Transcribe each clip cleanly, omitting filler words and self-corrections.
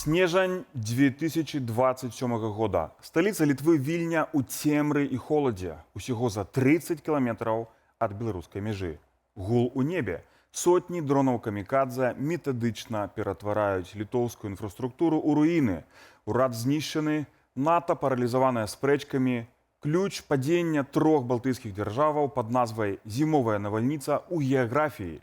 Снежань 2027 года. Сталіца Літвы Вільня ў цемры і холадзе, усяго за 30 кіламетраў ад беларускай мяжы. Гул у небе. Сотні дронаў камікадзе метадычна ператвараюць літоўскую інфраструктуру ў руіны. Урад знішчаны, НАТО паралізаваная спрэчкамі, ключ падзення трох балтыйскіх дзяржаваў пад назвай «Зімовая навальніца» ў геаграфіі.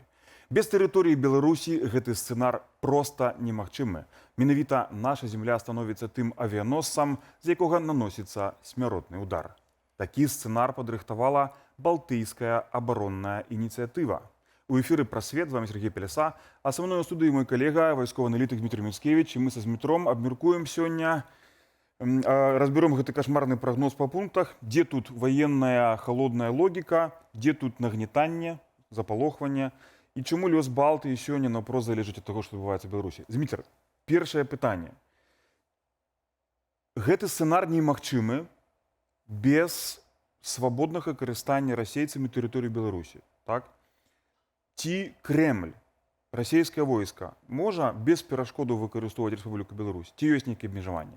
Без тэрыторыі Беларусі гэты сцэнар проста немагчымы. Менавіта наша земля становіцца тым авіяносцам, з якога наносіцца смяротны удар. Такі сцэнар падрыхтавала Балтыйская абаронная ініцыятыва. У эфіры «Прасвет», з вами Сергей Пеляса, а са мной у студыі мой калега, вайсковы аналітык Дмітрий Міцкевич, і мы са Змітром абмяркуем сёння, разберем гэты кашмарны прагноз па пунктах, дзе тут ваенная холодная логіка, дзе тут нагнетанне, запалохванне і чаму лёс Балтыі сёння наўпрост залежыць ад таго, што адбываецца ў Беларусі. Зміцер, першае пытанне. Гэты сцэнар немагчымы без свабоднага карыстання расейцамі тэрыторыі Беларусі, так? Ці Крэмль, расійскае войска можа без перашкодаў выкарыстоўваць Рэспубліку Беларусь? Ці ёсць нейкія абмежаванні?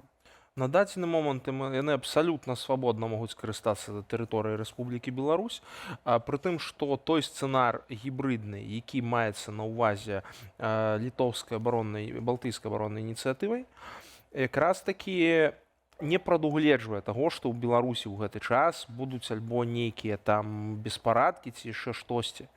На дадзены момант яны абсалютна свабодна могуць карыстацца тэрыторыяй Рэспублікі Беларусь, пры тым, што той сцэнар гібрыдны, які маецца на ўвазе літоўскай абароннай, Балтыйскай абароннай ініцыятывай, якраз такі не прадугледжвае таго, што ў Беларусі ў гэты час будуць альбо нейкія там беспарадкі ці яшчэ штосьці.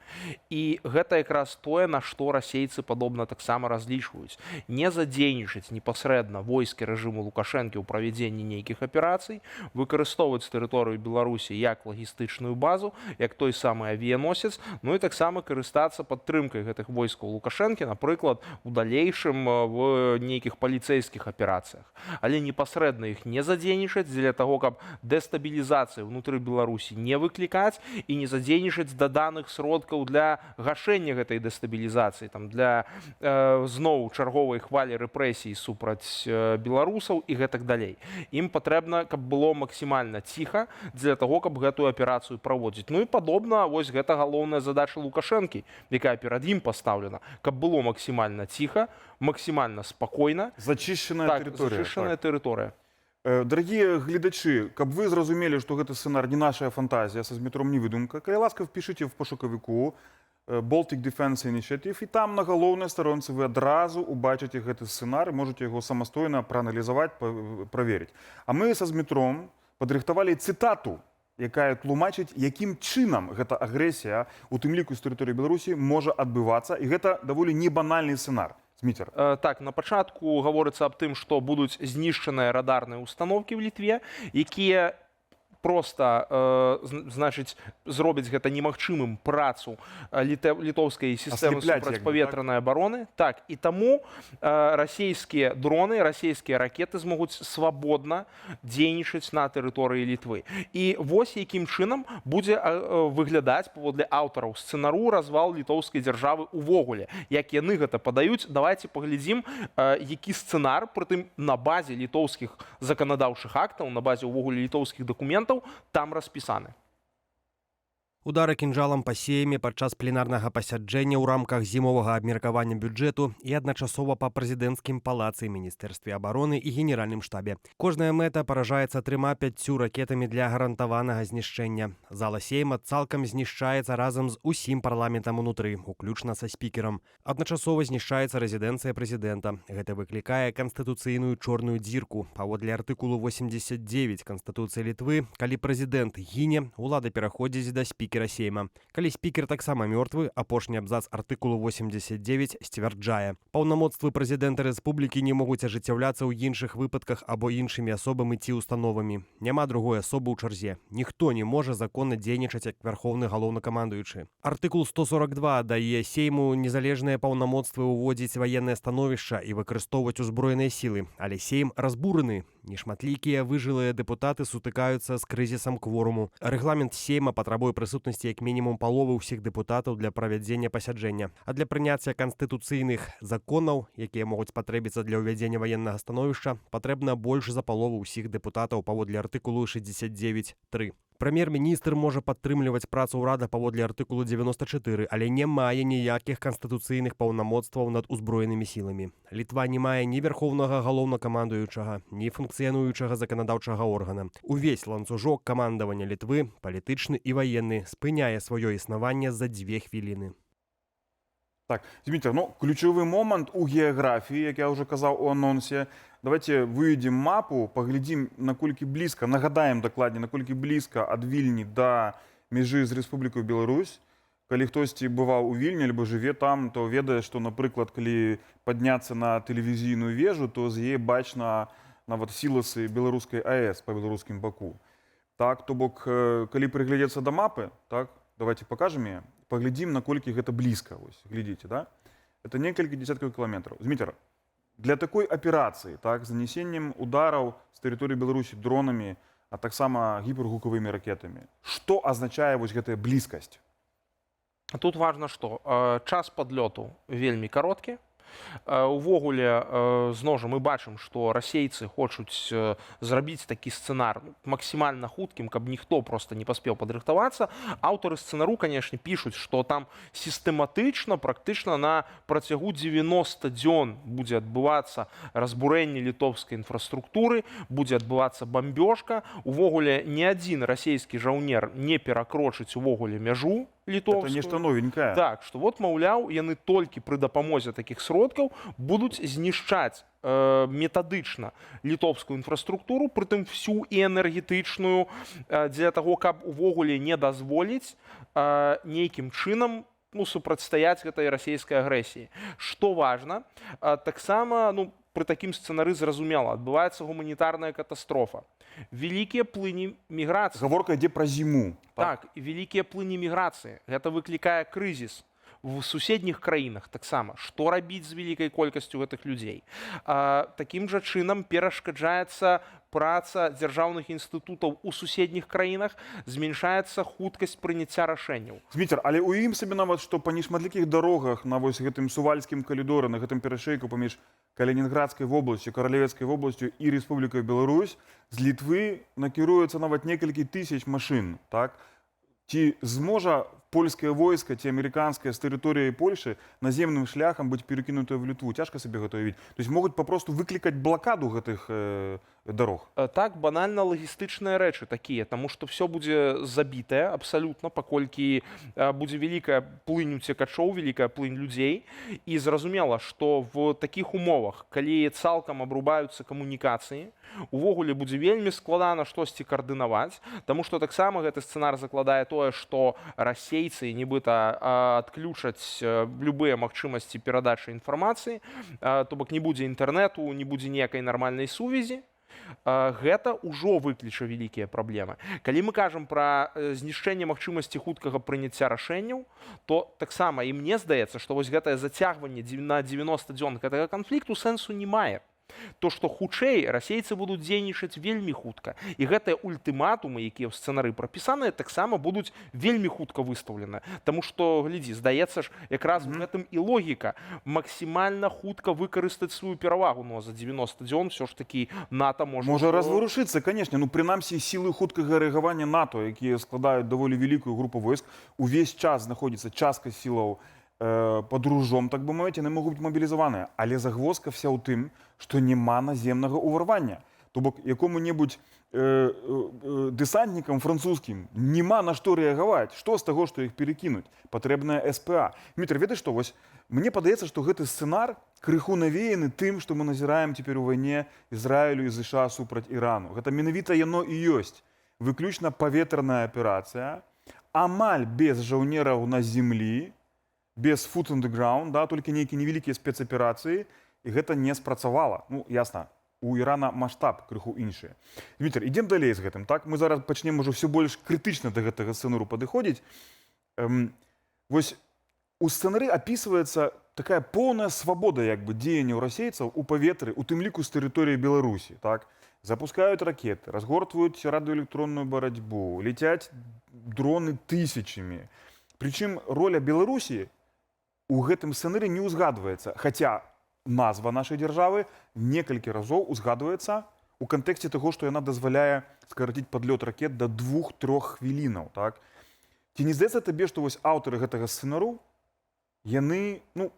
І гэта якраз тое, на што расейцы, падобна, таксама разлічваюць: не задзейнічаць непасрэдна войскі рэжыму Лукашэнкі ў правядзенні нейкіх аперацый, выкарыстоўваць тэрыторыю Беларусі як лагістычную базу, як той самы авіяносец, ну і таксама карыстацца падтрымкай гэтых войскаў Лукашэнкі, напрыклад, у далейшым в нейкіх паліцэйскіх аперацыях, але непасрэдна іх не задзейнічаць дзеля таго, каб дэстабілізацыю ўнутры Беларусі не выклікаць і не задзейнічаць даданых сродкаў для гашэння гэтай дэстабілізацыі, там, для зноў чарговай хвалі рэпрэсій супраць беларусаў і гэтак далей. Ім патрэбна, каб было максімальна ціха дзеля таго, каб гэтую аперацыю праводзіць. Ну і, падобна, вось гэта галоўная задача Лукашэнкі, якая перад ім пастаўлена: каб было максімальна ціха, максімальна спакойна. Зачышчаная Так, тэрыторыя. Зачышчаная Так. тэрыторыя. Дарагія гледачы, каб вы зразумелі, што гэты сцэнар не наша фантазія са Змітром, не выдумка, калі ласка, впішыце в пошукавіку Baltic Defense Initiative, і там на галоўнай старонцы вы адразу убачыце гэты сцэнар, можете яго самастойна прааналізаваць, праверыць. А мы са Змітром падрыхтавалі цытату, якая тлумачыць, якім чынам гэта агрэсія, у тым ліку з тэрыторыі Беларусі, можа адбывацца, і гэта даволі небанальны сцэнар. Зміцер. Так, на пачатку гаворыцца аб тым, што будуць знішчаныя радарныя установкі ў Літве, якія просто значыць, зробяць гэта немагчымым працу літоўскай сістэмы Аслепляць, як бы, супрацьпаветранай абароны. Так, і таму расійскія дроны, расійскія ракеты змогуць свабодна дзейнічаць на тэрыторыі Літвы. І вось якім чынам будзе выглядаць паводле аўтараў сцэнару развал літоўскай дзяржавы увогуле, як яны гэта падаюць. Давайте паглядзім, які сцэнар, прытым на базе літоўскіх заканадаўчых актаў, на базе увогуле літоўскіх дакументаў, там распісаны. Удары кінжалам па Сейме падчас пленарнага пасяджэння ў рамках зімовага абмеркавання бюджэту і адначасова па прэзідэнцкім палацы, Міністэрстве абароны і генеральным штабе. Кожная мэта паражаецца трыма-пяццю ракетамі для гарантаванага знішчэння. Зала Сейма цалкам знішчаецца разам з усім парламентам унутры, уключна са спікерам. Адначасова знішчаецца рэзідэнцыя прэзідэнта. Гэта выклікае канстытуцыйную чорную дзірку. Паводле артыкулу 89 Канстытуцыі Літвы, калі прэзідэнт гіне, улада пераходзіць да спікера Сейма. Калі спікер таксама мёртвы, апошні абзац артыкулу 89 сцвярджае: паўнамоцтвы прэзідэнта рэспублікі не могуць ажыццяўляцца ў іншых выпадках або іншымі асобамі ці установамі. Няма другой асобы ў чарзе. Ніхто не можа законна дзейнічаць як вярхоўны галоўнакамандуючы. Артыкул 142 дае Сейму незалежныя паўнамоцтвы ўводзіць ваеннае становішча і выкарыстоўваць узброеныя сілы, але Сейм разбураны. Нешматлікія выжылыя дэпутаты сутыкаюцца з крызісам кворуму. Рэгламент Сейма патрабуе прысутнасці прысутнасці як мінімум паловы ўсіх дэпутатаў для правядзення пасяджэння. А для прыняцця канстытуцыйных законаў, якія могуць спатрэбіцца для ўвядзення ваеннага становішча, патрэбна больш за палову ўсіх дэпутатаў паводле артыкулу 69.3. Прэм'ер-міністр можа падтрымліваць працу ўрада паводле артыкулу 94, але не мае ніякіх канстытуцыйных паўнамоцтваў над узброенымі сіламі. Літва не мае ні вярхоўнага галоўнакамандуючага, ні функцыянуючага заканадаўчага органа. Увесь ланцужок камандавання Літвы, палітычны і ваенны, спыняе сваё існаванне за 2 хвіліны. Так, Зміцер, ну, ключавы момант у геаграфіі, як я ўжо казаў у анонсе. Давайте выведзем мапу, паглядзім, наколькі блізка, нагадаем дакладней, наколькі блізка ад Вільні да мяжы з Рэспублікай Беларусь. Калі хтосьці бываў у Вільні альбо жыве там, то ведае, што, напрыклад, калі падняцца на тэлевізійную вежу, то з яе бачна нават сіласы беларускай АЭС па беларускім баку. Так, то бок, калі прыглядзецца да мапы, так, давайте пакажам яе, паглядзім, наколькі гэта блізка. Вось, глядзіце, да? Это некалькі десяткаў кіламетраў. Зміцер, для такой аперацыі, так, з нанесеннем удараў з тэрыторыі Беларусі дронамі, а таксама гіпергукавымі ракетамі, што азначае вось гэтая блізкасць? Тут важна, што час падлёту вельмі кароткі. Увогуле, зноў жа, мы бачым, што расейцы хочуць зрабіць такі сцэнар, ну, максімальна хуткім, каб ніхто просто не паспеў падрыхтавацца. Аўтары сцэнару, канешне, пішуць, што там сістэматычна, практычна на працягу 90 дзён будзе адбывацца разбурэнне літоўскай інфраструктуры, будзе адбывацца бамбёжка. Увогуле, ні адзін расійскі жаўнер не перакрочыць увогуле мяжу літоўскую. Это нешта новенькае. Так, што вот, маўляў, яны толькі пры дапамозе такіх сродкаў будуць знішчаць метадычна літоўскую інфраструктуру, прытым всю і энергетычную, дзеля таго, каб увогуле не дазволіць нейкім чынам, ну, супрацьстаяць гэтай расійскай агрэсіі. Што важна, таксама, ну, пры такім сцэнары, зразумела, адбываецца гуманітарная катастрофа. Вялікія плыні міграцыі. Гаворка ідзе пра зіму. Так, і вялікія плыні міграцыі. Гэта выклікае крызіс в суседніх краінах таксама. Што рабіць з вялікай колькасцю гэтых людзей? Такім жа чынам перашкаджаецца праца дзяржаўных інстытутаў у суседніх краінах, змяншаецца хуткасць прыняцця рашэнняў. Зміцер, але уявім сабе нават, што па нешматлікіх дарогах на вось гэтым Сувальскім калідоры, на гэтым перашейку паміж Калінінградскай вобласцю, Каралевецкай вобласцю і Рэспублікай Беларусь з Літвы накіруецца нават некалькі тысяч машын, так? Ці зможа польскае войска ці амерыканскае з тэрыторыі Польшы наземным шляхам быць перакінутае в Літву? Цяжка сабе гэта уявіць. То есть могуць папросту выклікаць блакаду гэтых дарог. Так, банальна лагістычныя рэчы такія, таму што всё будзе забітае абсалютна, паколькі будзе вялікая плынь уцекачоў, вялікая плынь людзей. І зразумела, што в такіх умовах, калі цалкам абрубаюцца камунікацыі, увогуле будзе вельмі складана штосьці каардынаваць, таму што таксама гэты сцэнар закладае тое, што расейцы нібыта адключаць любыя магчымасці перадачы інфармацыі, то бок не будзе інтэрнэту, не будзе ніякай нармальнай сувязі. Гэта ўжо выкліча вялікія праблемы. Калі мы кажам пра знішчэнне магчымасці хуткага прыняцця рашэнняў, то таксама і мне здаецца, што вось гэтае зацягванне на 90 дзён гэтага канфлікту сэнсу не мае. То, што хутчэй расейцы будуць дзейнічаць вельмі хутка. І гэтыя ультыматумы, якія ў сцэнары прапісаныя, таксама будуць вельмі хутка выстаўлены. Таму што, глядзі, здаецца ж, якраз в гэтым і логіка: максімальна хутка выкарыстаць сваю перавагу. Ну а за 90 дзён всё ж таки НАТО можа Можа разварушыцца, канешне. Ну, прынамсі, сілы хуткага рэагавання НАТО, якія складаюць даволі вялікую групу войск, увесь час знаходзіцца частка сілаў под ружом, так бы мовіць, яны могуць быць мабілізаваныя. Але загвоздка вся ў тым, што няма наземнага ўварвання. То бок якому-небудзь дэсантнікам французскім няма на што рэагаваць. Што з таго, што іх перакінуць? Патрэбная СПА. Дмітрий, ведаеш што, вось мне падаецца, што гэты сцэнар крыху навеяны тым, што мы назіраем цяпер у вайне Ізраілю і ЗША супраць Ірану. Гэта менавіта яно і ёсць. Выключна паветраная аперацыя, амаль без жаўнераў на землі, без foot on the ground, да, толькі нейкія невялікія спецаперацыі, і гэта не спрацавала. Ну, ясна, у Ірана маштаб крыху іншы. Дмітрий, ідзем далей з гэтым, так? Мы зараз пачнем ужо ўсё больш крытычна да гэтага сцэнару падыходзіць. Вось у сцэнары апісваецца такая поўная свабода як бы дзеянняў расейцаў у паветры, у тым ліку з тэрыторыі Беларусі, так? Запускаюць ракеты, разгортваюць радыёэлектронную барацьбу, ляцяць дроны тысячамі. Прычым роля Беларусі у гэтым сцэнары не ўзгадваецца, хаця назва нашай дзяржавы некалькі разоў узгадваецца у кантэксце таго, што яна дазваляе скараціць падлёт ракет да 2-3 хвілінаў. Так? Ці не здаецца табе, што вось аўтары гэтага сцэнару, яны, ну,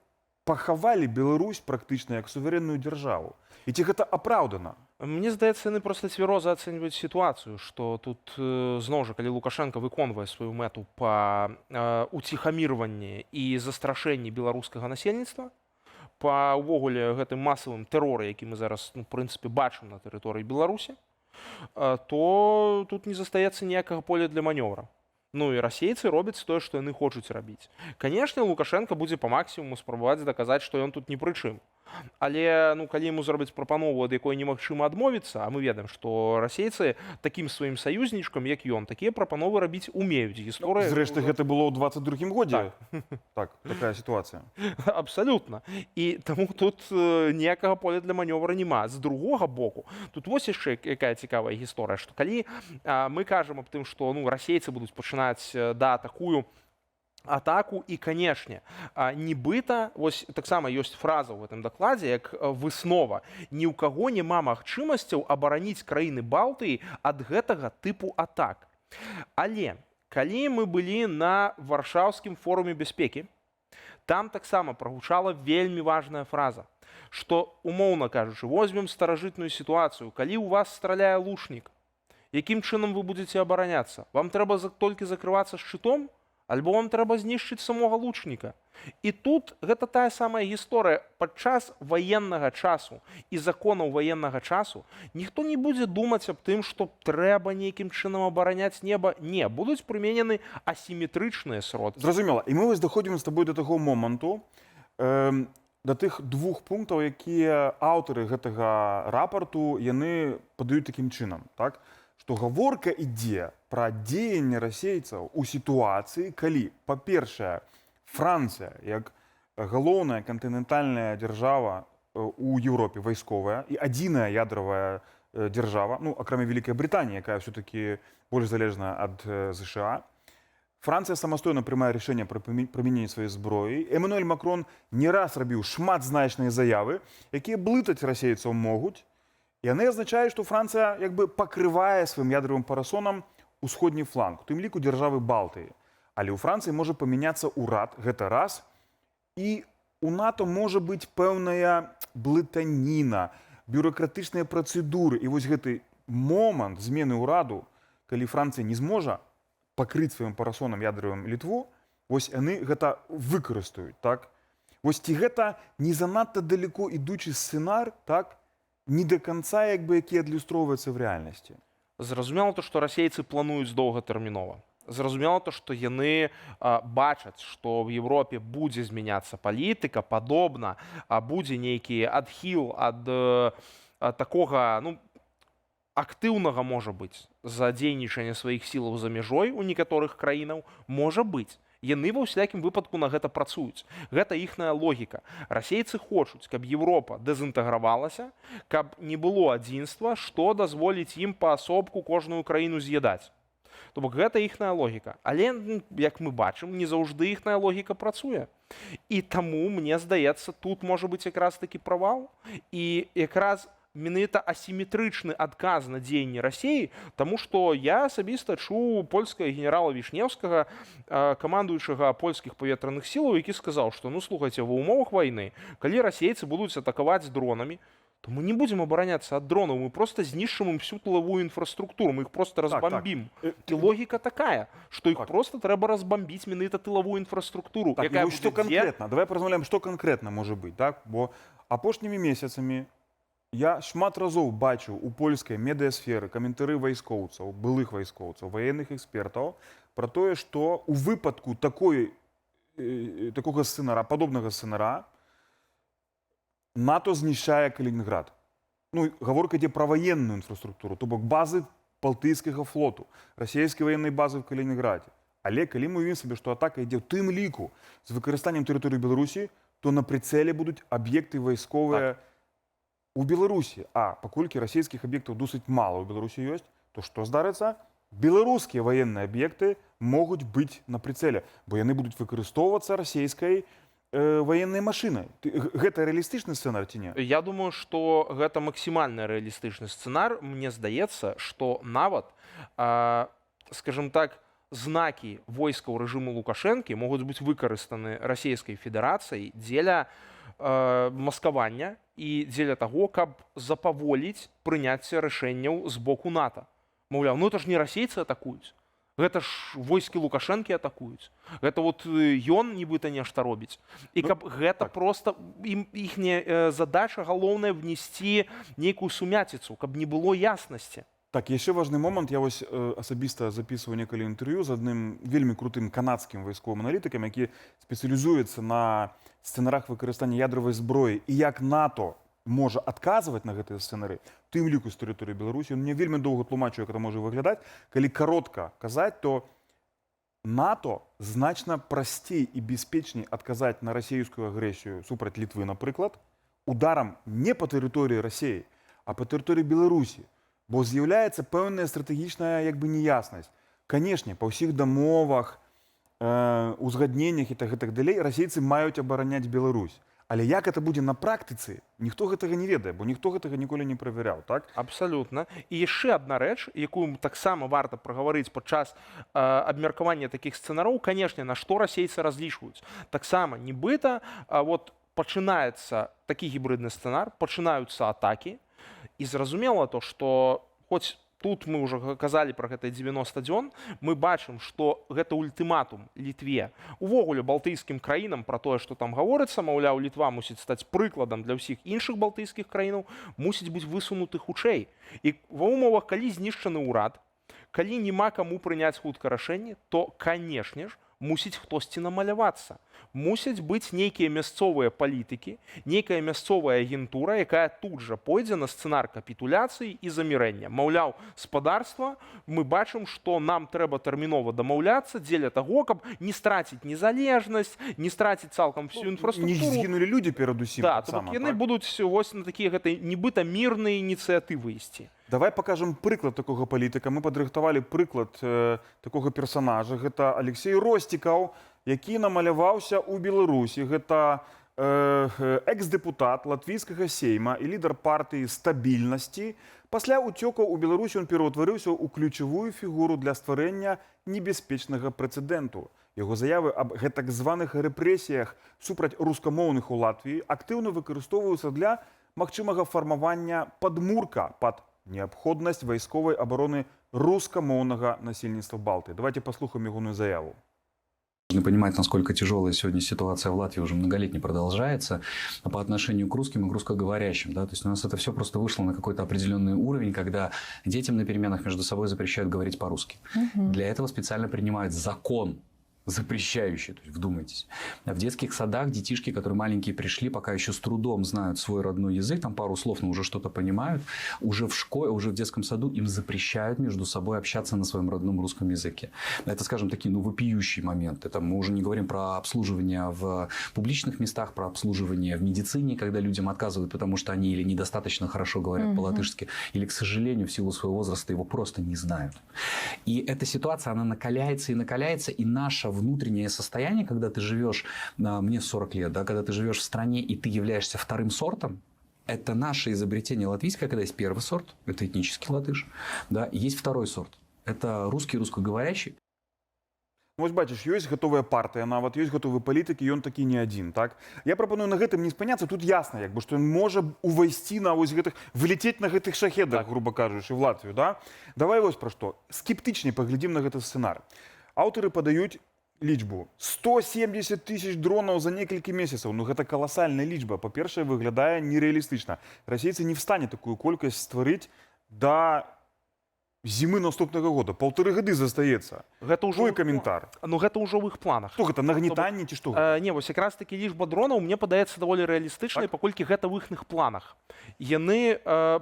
пахавалі Беларусь практычна як суверэнную дзяржаву? І ці гэта апраўдана? Мне здаецца, яны проста цвяроза ацэньваюць сітуацыю, што тут зноў жа, калі Лукашэнка выконвае сваю мэту па уціхамірванні і застрашэнні беларускага насельніцтва, па ўвогуле гэтым масавым тэроры, які мы зараз, ну, в прынцыпе, бачым на тэрыторыі Беларусі, то тут не застаецца ніякага поля для манёвра. Ну і расейцы робяць тое, што яны хочуць рабіць. Канешне, Лукашэнка будзе па максімуму спрабаваць даказаць, што ён тут ні пры чым. Але, ну, калі яму зробяць прапанову, ад якой немагчыма адмовіцца, а мы ведаем, што расейцы такім сваім саюзнічкам, як ён, такія прапановы рабіць умеюць. Гісторыя Зрэшты, гэта было ў 22 годзе. Так, такая сітуацыя. Абсалютна. І таму тут ніякага поля для манёвра няма. З другога боку, тут вось яшчэ якая цікавая гісторыя, што калі мы кажам аб тым, што, ну, расейцы будуць пачынаць да такую атаку, і, канешне, нібыта вось таксама ёсць фраза ў гэтым дакладзе як выснова: ні ў каго няма магчымасцяў абараніць краіны Балтыі ад гэтага тыпу атак. Але калі мы былі на Варшаўскім форуме бяспекі, там таксама прагучала вельмі важная фраза, што, умоўна кажучы, возьмем старажытную сітуацыю, калі ў вас страляе лучнік, якім чынам вы будзеце абараняцца? Вам трэба толькі закрывацца шчытом, альбо вам трэба знішчыць самога лучніка? І тут гэта тая самая гісторыя: падчас ваеннага часу і законаў ваеннага часу ніхто не будзе думаць аб тым, што трэба нейкім чынам абараняць неба. Не будуць прыменены асіметрычныя сродкі. Зразумела. І мы вось даходзім з табой да таго моманту, да тых двух пунктаў, якія аўтары гэтага рапарту, яны падаюць такім чынам, так? Што гаворка ідзе пра дзеянне расейцаў у сітуацыі, калі, па-першае, Францыя, як галоўная кантынентальная дзяржава у Еўропе вайсковая і адзіная ядравая дзяржава, ну, акрамя Вялікай Брытаніі, якая все-таки больш залежная ад ЗША, Францыя самастойна прымае рашэнне пра прымяненне сваёй зброі. Эмануэль Макрон не раз рабіў шматзначныя заявы, якія блытаць расейцаў могуць. Яны азначаюць, што Францыя як бы пакрывае сваім ядравым парасонам усходні фланг, у тым ліку дзяржавы Балтыі. Але ў Францыі можа памяняцца ўрад, гэта раз. І у НАТО можа быць пэўная блытаніна, бюракратычныя працэдуры. І вось гэты момант змены ўраду, калі Францыя не зможа пакрыць сваім парасонам ядравым Літву, вось яны гэта выкарыстаюць, так? Вось ці гэта не занадта далёка ідучы сцэнар, так? Не да канца, як бы, які адлюстроўваецца в рэальнасці. Зразумела то, што расейцы плануюць доўгатэрмінова. Зразумела то, што яны бачаць, што в Еўропе будзе змяняцца палітыка, падобна, будзе нейкі адхіл ад такога, ну, актыўнага, можа быць, задзейнічання сваіх сілаў за мяжой у некаторых краінаў, можа быць. Яны ва ўсялякім выпадку на гэта працуюць. Гэта іхная логіка. Расейцы хочуць, каб Еўропа дэзінтэгравалася, каб не было адзінства, што дазволіць ім паасобку кожную краіну з'ядаць. То бок гэта іхная логіка. Але, як мы бачым, не заўжды іхная логіка працуе. І таму, мне здаецца, тут можа быць якраз такі правал і якраз менавіта асіметрычны адказ на дзеянні Расеі, таму што я асабіста чуў польскага генерала Вішнеўскага, камандуючага польскіх паветраных сілаў, які сказаў, што, ну, слухайце, ва ўмовах вайны, калі расейцы будуць атакаваць дронамі, то мы не будзем абараняцца ад дронаў, мы проста знішчым ім всю тылавую інфраструктуру, мы іх проста разбамбім. І логіка такая, што іх проста трэба разбамбіць, менавіта тылавую інфраструктуру, Так, якая і вось што будзе дзе? канкрэтна? Давай паразмаўляем, што канкрэтна можа быць, так? Бо апошнімі месяцамі я шмат разоў бачыў у польскай медыасферы каментары вайскоўцаў, былых вайскоўцаў, ваенных экспертаў пра тое, што ў выпадку такога сцэнара, падобнага сцэнара, НАТО знішчае Калінінград. Ну, гаворка ідзе пра ваенную інфраструктуру, то бок базы Балтыйскага флоту, расійскія ваенныя базы в Калінінградзе. Але калі мы уявім сабе, што атака ідзе ў тым ліку з выкарыстаннем тэрыторыі Беларусі, то на прыцэле будуць аб'екты вайсковыя у Беларусі. А паколькі расійскіх аб'ектаў досыць мала ў Беларусі ёсць, то што здарыцца? Беларускія ваенныя аб'екты могуць быць на прицеле, бо яны будуць выкарыстоўвацца расійскай ваеннай машынай. Гэта рэалістычны сцэнар ці не? Я думаю, што гэта максімальна рэалістычны сцэнар. Мне здаецца, што нават, скажем так, знакі войскаў рэжыму Лукашэнкі могуць быць выкарыстаны Расійскай Федэрацыяй дзеля маскавання і дзеля таго, каб запаволіць прыняцце рашэнняў з боку НАТО. Маўляў, ну это ж не расейцы атакуюць. Гэта ж войскі Лукашэнкі атакуюць. Гэта вот ён нібыта нешта робіць. І Ну, каб гэта просто ім іхняя задача галоўная — внесці нейкую сумяціцу, каб не было яснасці. Так, яшчэ важны момант. Я вось асабіста запісваў некалі інтэрв'ю з адным вельмі крутым канадскім вайсковым аналітыкам, які спецыялізуецца на сцэнарах выкарыстання ядравай зброі і як НАТО можа адказваць на гэтыя сцэнары, тым ліку з тэрыторыі Беларусі. Ён мне вельмі доўга тлумачыў, як это можа выглядаць. Калі каротка казаць, то НАТО значна прасцей і бяспечней адказаць на расійскую агрэсію супраць Літвы, напрыклад, ударам не па тэрыторыі Расеі, а па тэрыторыі Беларусі, бо з'яўляецца пэўная стратэгічная як бы неяснасць. Канешне, па ўсіх дамовах, узгадненнях і так гэтак далей расейцы маюць абараняць Беларусь. Але як это будзе на практыцы, ніхто гэтага не ведае, бо ніхто гэтага ніколі не правяряў, так? Абсалютна. І яшчэ адна рэч, якую таксама варта прагаварыць падчас абмеркавання такіх сцэнароў: канешне, на што расейцы разлічваюць? Таксама нібыта вот пачынаецца такі гібрыдны сцэнар, пачынаюцца атакі, і зразумела то, што хоць тут мы ўжо казалі пра гэтыя 90 дзён, мы бачым, што гэта ультыматум Літве, увогуле балтыйскім краінам, пра тое, што там гаворыцца, маўляў, Літва мусіць стаць прыкладам для ўсіх іншых балтыйскіх краінаў, мусіць быць высунуты хутчэй. І ва ўмовах, калі знішчаны ўрад, калі няма каму прыняць хутка рашэнне, то, канешне ж, мусіць хтосьці намалявацца, мусяць быць нейкія мясцовыя палітыкі, нейкая мясцовая агентура, якая тут жа пойдзе на сцэнар капітуляцыі і замірэння, маўляў, спадарства, мы бачым, што нам трэба тэрмінова дамаўляцца дзеля таго, каб не страціць незалежнасць, не страціць цалкам всю Ну, не інфраструктуру. згінулі людзі перадусім. Да, то таксама, бок яны так? будуць вось на такія гэтай нібыта мірныя ініцыятывы ісці. Давай пакажам прыклад такога палітыка. Мы падрыхтавалі прыклад такога персанажа. Гэта Алексей Росцікаў, які намаляваўся ў Беларусі. Гэта экс-дэпутат латвійскага сейма і лідар партыі стабільнасці. Пасля ўцёкаў у Беларусі ён пераўтварыўся ў ключавую фігуру для стварэння небяспечнага прэцэдэнту. Яго заявы аб гэтак званых рэпрэсіях супраць рускамоўных у Латвіі актыўна выкарыстоўваюцца для магчымага фармавання падмурка пад неабходнасць вайсковай абароны рускамоўнага насельніцтва Балтыі. Давайте паслухаем ягоную заяву. Нужно понимать, насколько тяжелая сегодня ситуация в Латвии уже многолетне продолжается по отношению к русским и к русскоговорящим. Да? То есть у нас это все просто вышло на какой-то определенный уровень, когда детям на переменах между собой запрещают говорить по-русски. Для этого специально принимают закон, запрещающий, то есть вдумайтесь. В детских садах детишки, которые маленькие пришли, пока еще с трудом знают свой родной язык, там пару слов, но уже что-то понимают, уже в школе, уже в детском саду им запрещают между собой общаться на своем родном русском языке. Это, скажем, такие, ну, вопиющие моменты. Там мы уже не говорим про обслуживание в публичных местах, про обслуживание в медицине, когда людям отказывают, потому что они или недостаточно хорошо говорят по-латышски, или, к сожалению, в силу своего возраста его просто не знают. И эта ситуация, она накаляется и накаляется, и наше внутреннее состояние, когда ты живешь, мне 40 лет, да, когда ты живешь в стране и ты являешься вторым сортом, это наше изобретение латвийское, когда есть первый сорт, это этнический латыш, да, и есть второй сорт, это русский, русскоговорящий. Ну, вось бачыш, ёсць гатовая партыя, нават ёсць гатовы палітык, і ён такі не адзін, так? Я прапаную на гэтым не спыняцца. Тут ясна, як бы, што ён можа увайсці на вось гэтых, вылететь на гэтых шахедах, грубо кажучы, в Латвію, да? Давай вось пра што. Скептычней паглядзім на гэты сцэнар. Аўтары падаюць лічбу 170 тысяч дронаў за некалькі месяцаў. Ну, гэта каласальная лічба. Па-першае, выглядае нерэалістычна. Расейцы не в стане такую колькасць стварыць да зімы наступнага года. 1,5 гады застаецца. Гэта ўжо Твой ў іх каментар. Ну, гэта ўжо ў іх планах. Што гэта, нагнетанне ці што гэта? Не, вось якраз такі лічба дронаў мне падаецца даволі рэалістычнай, паколькі гэта ў іхных планах. Яны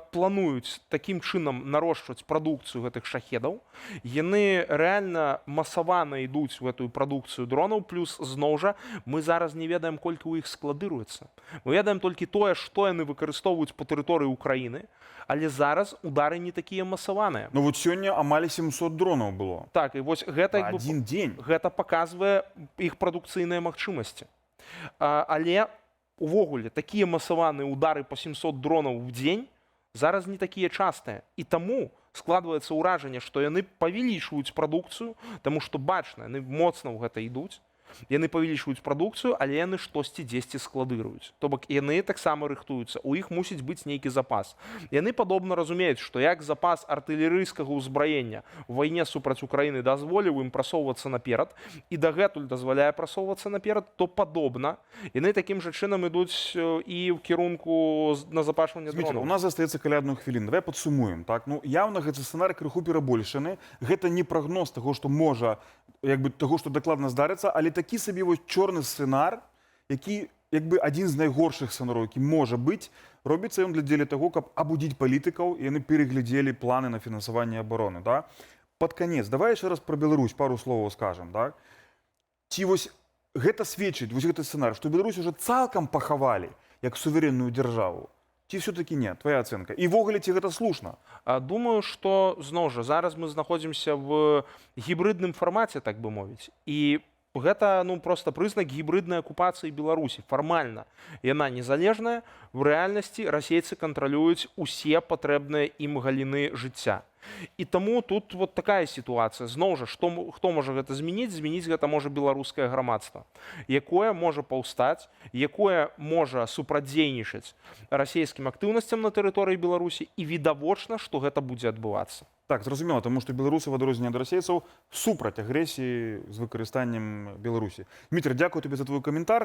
плануюць такім чынам нарошчваць прадукцыю гэтых шахедаў. Яны рэальна масавана ідуць у гэтую прадукцыю дронаў, плюс, зноў жа, мы зараз не ведаем, колькі ў іх складыруецца. Мы ведаем толькі тое, што яны выкарыстоўваюць па тэрыторыі Украіны, але зараз удары не такія масаваныя. Ну вот. Вот сёння амаль 700 дронаў было. Так, і вось гэта як бы Адзін дзень. Гэта паказвае іх прадукцыйныя магчымасці. Але увогуле такія масаваныя удары по 700 дронаў в дзень зараз не такія частыя, і таму складваецца ўражанне, што яны павялічваюць прадукцыю, таму што бачна, яны моцна ў гэта ідуць. Яны павялічваюць прадукцыю, але яны штосьці дзесьці складыруюць, то бок яны таксама рыхтуюцца, у іх мусіць быць нейкі запас. Яны падобна разумеюць, што як запас артылерыйскага ўзбраення ў вайне супраць Украіны дазволіў ім прасоўвацца наперад і дагэтуль дазваляе прасоўвацца наперад, то падобна, яны такім жа чынам ідуць і ў кірунку назапашвання Зміцер, дронаў. У нас застаецца каля адной хвіліны. Давай падсумуем. Так? Ну, яўна гэты сцэнар крыху перабольшаны. Гэта не прагноз таго, што можа, як бы таго, што дакладна здарыцца, але такі сабе вось чорны сцэнар, які як бы адзін з найгоршых сцэнараў, які можа быць, робіцца ён дзеля таго, каб абудзіць палітыкаў, і яны пераглядзелі планы на фінансаванне абароны. Да? Пад канец, давай яшчэ раз пра Беларусь пару словаў скажам. Так? Ці вось гэта сведчыць, вось гэты сцэнар, што Беларусь уже цалкам пахавалі як суверэнную дзяржаву? Ці все-таки не, твоя ацэнка? І ўвогуле, ці гэта слушна? Думаю, што зноў жа зараз мы знаходзімся в гібрыдным фармаце, так бы мовіць. І гэта, ну, просто прызнак гібрыднай акупацыі Беларусі. Фармальна яна незалежная, в рэальнасці расейцы кантралююць усе патрэбныя ім галіны жыцця. І таму тут вот такая сітуацыя. Зноў жа, што, хто можа гэта змяніць? Змяніць гэта можа беларускае грамадства, якое можа паўстаць, якое можа супрацьдзейнічаць расійскім актыўнасцям на тэрыторыі Беларусі, і відавочна, што гэта будзе адбывацца. Так, зразумела, таму што беларусы, в адрозненне ад расейцаў, супраць агрэсіі з выкарыстаннем Беларусі. Дмітрий, дзякую табе за твой каментар.